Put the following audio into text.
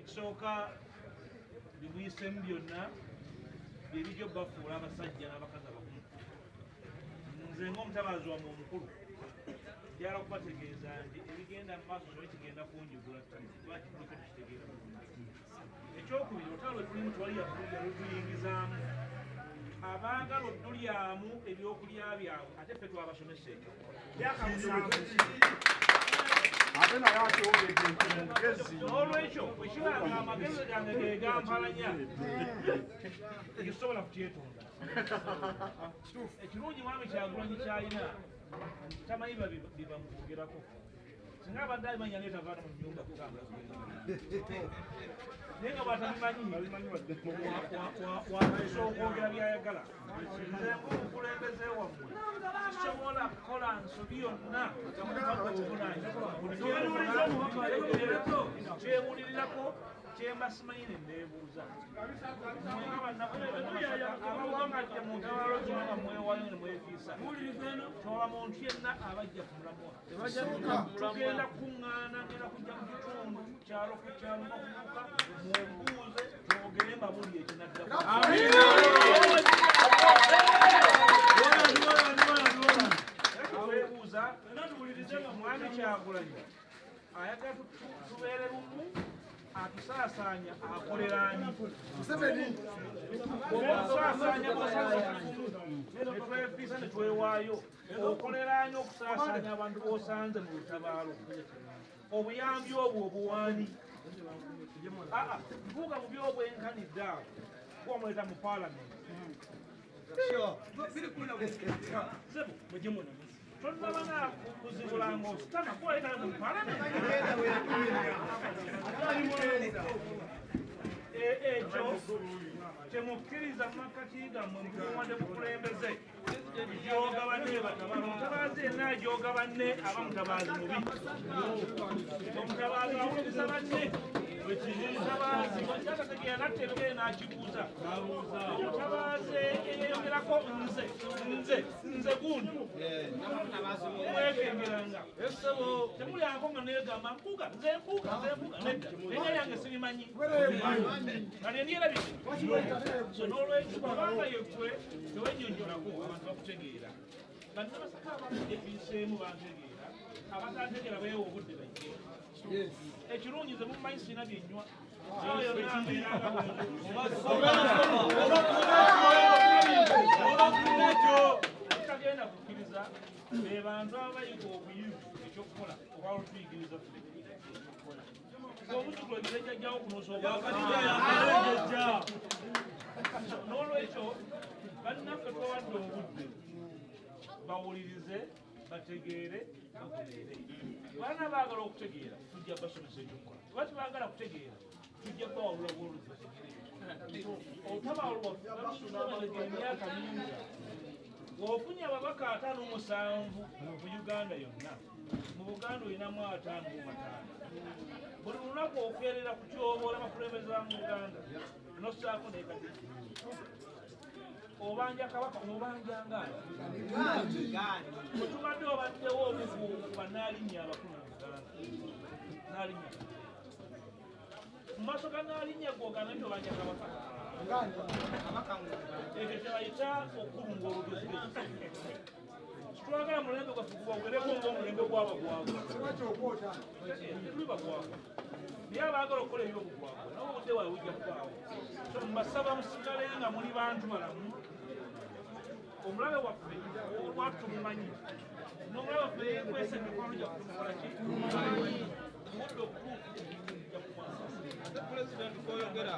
Ekisooka, bimuyisemu byonna byebijja obafuula abasajja n'abakazi abagumu. Nze ng'omutabaazi wammwe omukulu, njagala kubategeeza nti ebigenda mu maaso kyo kigenda kunjugula kuba kikuliko tukitegeera bulungi. Ekyokubiri, olutalo lwe tulimu tewali yalutuyingizaamu. Abaagala oddulyamu ebyokulya byabwe, ate ffe twabasomesa ekyokukola. Ate naye akyogedde nti mugezi. N'olwekyo bwe kiba nga amagezi gange ge gampalanya, ekisobola kukyetonda. Ekirungi, mwami Kyagulanyi kyalina, tamanyi bibamwogerako. Singa abadde abimanya, naye tavaana mu nyumba kutambula kugenda. Naye nga bwatabimanyi, wakusobola okwogera byayagala. Nze ng'omukulembeze wammwe, sisobola kukola nsobi yonna. Kyewulirirako kyemba simanyi ne neebuuza. Mwenga bannaabawangajja mu ntabaalo zino nga mwewayo ne mwefiisa, toba muntu yenna abajja ku mulamwa. Tugenda kuŋŋaana, ngenda kujja mu kitundu, kyalo ku kyalo, bakubuka mumbuuze, twogere, mbabulire ekinaddako. Twebuuza, mwami Kyagulanyi ayagala tubeere bumu, atusaasaanya akolera ani? Okusaasaanya bwosanze tuli bumu ne twefiisa ne twewaayo, okolera ani okusaasaanya abantu b'osanze mu lutabaalo? Obuyambi obwo obuwaani aa mpuuga mu byobwenkanidde awo kubamuleeta mu paalamenti. Sebo, tonnaba nakuzibula ng'ositama kuwaleta mu paalamenti. Ekyo temukkiriza mu makkati gammwe mukuwadde bukulembeze joga banne. Batabala omutabaazi yenna ajoga banne aba mutabaazi mubi. Omutabaazi awuliriza banne. Omutabaazi atategeera natta ebigere n'akibuuza. Omutabaazi eyeyogerako nze, nze, nze gundi, mwekengeranga. Temulyako nga negamba mpuga, nze mpuga, nze mpuga. Nedda, erinnya lyange sirimanyi kati endyerabidde. So n'olwekyo, kubanga yeggwe tewennyonnyolako, abantu bakutegeera. Bannamasaka ababadde biseemu bantegeera, abatantegeera beewa obudde bajje. Ekirungi, nze mumanyi sirina byennywa. Saawa yonna mbeera nga tagenda kukkiriza. Be bantu abayiga obuyivu ekyokukola oba olutuyigiriza ffe ekyokukola. Omuzzukulu egira jjajjawo kunosooka. N'olwekyo bannaffe twawadde obudde bawulirize, bategeere, bagoberere. Baana baagala okutegeera, tujja basomesa ekyokukola. Oba tebaagala kutegeera, tujja kubawalula bwoluzi bategeere. Olutabaalo lwaffe balusuzamabega emyaka mingi. Bw'ofunye ababaka 57 mu Uganda yonna, mu Buganda olinamu 55. Buli lunaku okeerera kutyoboola abakulembeze ba mu Buganda, nossaako nekati obanja kabaka, obanja ngaani? Bwetubadde obaddewo omugu banaalinnya abakulu mu Buganda, naalinnya mu maaso ga naalinnya gwogamba nti obanja kabaka. Ekyo kyebayita okulunga olugezigezi. Twagala mulembe gwaffe gubogereko ng'omulembe gw'abagwagwa. Tetuli bagwagwa, naye abaagala okukola ebyobugwagwa nabo obudde bwawe bujja kubaawo. So mbasaba musigale nga muli bantu balamu. Omulabe waffe olwatu tumumanyi, n'omulabe waffe yekwesa emikwano gyaffe. Tumukola ki? Mudde obutuufu tujja kukwasa. Pulezidenti koyogera.